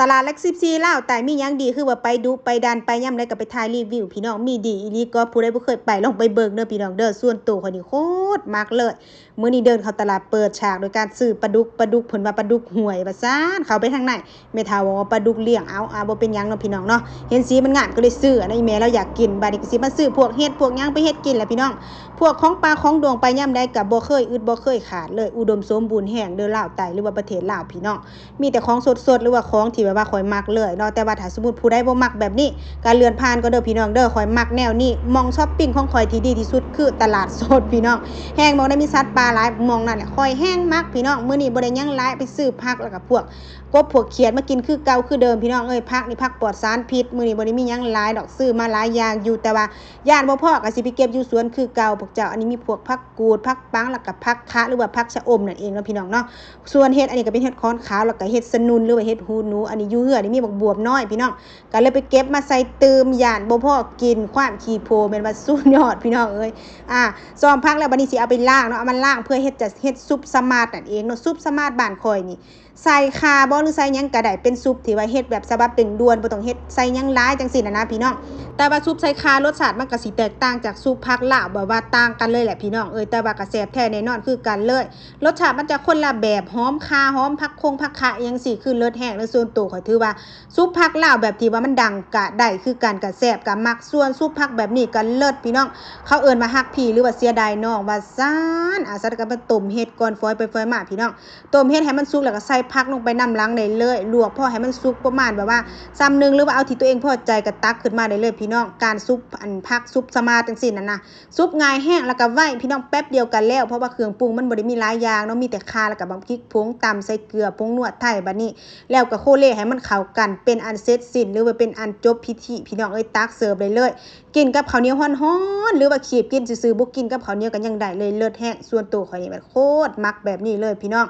ຕະຫຼາດຫຼັກສິບສີ່ລາວໃຕ້ມີຫຍັງດີ ຄືວ່າໄປດຸໄປດັນ ໄປຍາມໃດກໍໄປຖ່າຍຣີວິວ ພີ່ນ້ອງ ມີດີອີ່ຫຼີກໍ ຜູ້ໃດບໍ່ເຄີຍໄປລອງໄປເບິ່ງເດີພີ່ນ້ອງເດີ. ສ່ວນໂຕຂ້ອຍນີ້ໂຄດມັກເລີຍ. ມື້ນີ້ເດີນເຂົ້າຕະຫຼາດເປີດສາກໂດຍການຊື້ປາດຸກ ປາດຸກ ເພິ່ນວ່າປາດຸກຫ້ວຍວ່າຊັ້ນ. ເຂົ້າໄປທາງໃນ ແມ່ເຖົ້າວ່າປາດຸກລ້ຽງ. ເອົາ ອ່າ ບໍ່ເປັນຫຍັງເນາະພີ່ນ້ອງເນາະ ເຫັນສີມັນງາມກໍເລີຍຊື້. ອັນນັ້ນອີ່ແມ່ລາວຢາກກິນ. ບາດນີ້ກໍຊິມາຊື້ພວກເຫັດພວກຫຍັງໄປເຮັດກິນແຫຼະພີ່ນ້ອງ. ພວກຂອງປ່າຂອງດວງໄປຍາມໃດກໍບໍ່ເຄີຍອຶດບໍ່ເຄີຍຂາດເລີຍ. ອຸດົມສົມບູນແຮງເດີລາວໃຕ້ ຫຼືວ່າປະເທດລາວພີ່ນ້ອງ. ມີແຕ່ຂອງສົດໆ ຫຼືວ່າຂອງທີ່ແບບວ່າຂ້ອຍມັກເລີຍເນາະ. ແຕ່ວ່າຖ້າສົມມຸດຜູ້ໃດບໍ່ມັກແບບນີ້ ກໍເລື່ອນຜ່ານກ່ອນເດີພີ່ນ້ອງເດີ. ຂ້ອຍມັກແນວນີ້. ໝ່ອງຊັອບປິງຂອງຂ້ອຍທີ່ດີທີ່ສຸດຄືຕະຫຼາດສົດພີ່ນ້ອງ. ແຫ່ງໝ່ອງໃດມີສັດປ່າຫຼາຍ ໝ່ອງນັ້ນແຫຼະຂ້ອຍແຮ່ງມັກພີ່ນ້ອງ. ມື້ນີ້ບໍ່ໄດ້ຫຍັງຫຼາຍ ໄປຊື້ຜັກ ແລ້ວກໍພວກກົບພວກຂຽດມາກິນຄືເກົ່າຄືເດີມພີ່ນ້ອງເອີຍ. ຜັກນີ້ຜັກປອດສານພິດ. ມື້ນີ້ບໍ່ໄດ້ມີຫຍັງຫຼາຍດອກ ຊື້ມາຫຼາຍຢ່າງຢູ່ ແຕ່ວ່າຢ້ານບໍ່ພໍກໍຊິໄປເກັບຢູ່ສວນຄືເກົ່າພວກເຈົ້າ. ອັນນີ້ມີພວກຜັກ ກູດ, ຜັກປັງ ແລ້ວກໍຜັກຄະ ຫຼືວ່າຜັກຊະອົມນັ້ນເອງເນາະພີ່ນ້ອງເນາະ. ສ່ວນເຫັດ ອັນນີ້ກໍເປັນເຫັດຂອນຂາວ ແລ້ວກໍເຫັດສະໜຸ່ນ ຫຼືວ່າເຫັດຫູໜູ. ອັນນີ້ຢູ່ເຮືອນນີ້ມີບັກບວບນ້ອຍພີ່ນ້ອງ ກໍເລີຍໄປເກັບມາໃສ່ຕື່ມ. ຢ້ານບໍ່ພໍກິນ ຄວາມຂີ້ໂພແມ່ນວ່າສຸດຍອດພີ່ນ້ອງເອີຍ. ອ່າ ຊອມຜັກແລ້ວ ບັດນີ້ຊິເອົາໄປລ້າງເນາະ. ເອົາມາລ້າງເພື່ອເຮັດ ຈະເຮັດຊຸບສະມາດນັ້ນເອງເນາະ. ຊຸບສະມາດບ້ານຂ້ອຍນີ້ ໃສ່ຂ່າບໍ່ ຫຼືໃສ່ຫຍັງກໍໄດ້ ເປັນຊຸບທີ່ວ່າເຮັດແບບສະບັບເລັ່ງດ່ວນ ບໍ່ຕ້ອງເຮັດໃສ່ຫຍັງຫຼາຍຈັ່ງຊີ້ນະນະພີ່ນ້ອງ. ແຕ່ວ່າຊຸບໃສ່ຂ່າ ລົດຊາດມັນກໍຊິແຕກຕ່າງຈາກຊຸບຜັກລາວ ແບບວ່າຕ່າງກັນເລີຍແຫຼະພີ່ນ້ອງເອີຍ. ແຕ່ວ່າກໍແຊບແທ້ແນ່ນອນຄືກັນເລີຍ. ລົດຊາດມັນຈະຄົນລະແບບ ຫອມຂ່າ ຫອມຜັກຄົງຜັກຄະອີ່ຫຍັງຊີ້ ຄືເລີດແຮງ. ໃນສ່ວນໂຕຂ້ອຍຖືວ່າ ຊຸບຜັກລາວແບບທີ່ວ່າມັນດັງກະໄດ້ຄືກັນ ກະແຊບກະມັກ. ສ່ວນຊຸບຜັກແບບນີ້ກະເລີດພີ່ນ້ອງ. ເຂົາເອີ້ນວ່າຮັກພີ່ ຫຼືວ່າເສຍດາຍນ້ອງວ່າຊັ້ນ. ອາ ສັດກໍມາຕົ້ມເຫັດກ່ອນ ຝອຍໄປຝອຍມາພີ່ນ້ອງ. ຕົ້ມເຫັດໃຫ້ມັນສຸກ ແລ້ວກໍໃສ່ຜັກລົງໄປນຳຫຼັງໄດ້ເລີຍ. ລວກພໍໃຫ້ມັນສຸກປະມານແບບວ່າຊ່ຳໜຶ່ງ ຫຼືວ່າເອົາທີ່ຕົວເອງພໍໃຈ ກໍຕັກຂຶ້ນມາໄດ້ເລີຍພີ່ນ້ອງ. ການຊຸບ ອັນ ຜັກຊຸບສະມາດຈັ່ງຊີ້ນະນະ ຊຸບງ່າຍແຮງ ແລ້ວກໍໄວພີ່ນ້ອງ ແປັບດຽວກໍແລ້ວ. ເພາະວ່າເຄື່ອງປຸງມັນບໍ່ໄດ້ມີຫຼາຍຢ່າງເນາະ ມີແຕ່ຂ່າ ແລ້ວກໍບັກພິກຜົງ ຕຳໃສ່ເກືອ ຜົງນວດໄທ. ບັດນີ້ແລ້ວກໍໂຄເລໃຫ້ມັນເຂົ້າກັນ ເປັນອັນເສັດສິ້ນ ຫຼືວ່າເປັນອັນຈົບພິທີພີ່ນ້ອງເອີຍ. ຕັກເສີບໄດ້ເລີຍ ກິນກັບເຂົ້າໜຽວຮ້ອນໆ ຫຼືວ່າຄີບກິນຊື່ໆ ບໍ່ກິນກັບເຂົ້າໜຽວກໍຍັງໄດ້ເລີຍ. ເລີດແຮງ. ສ່ວນໂຕຂ້ອຍນີ້ແບບໂຄດມັກແບບນີ້ເລີຍພີ່ນ້ອງ.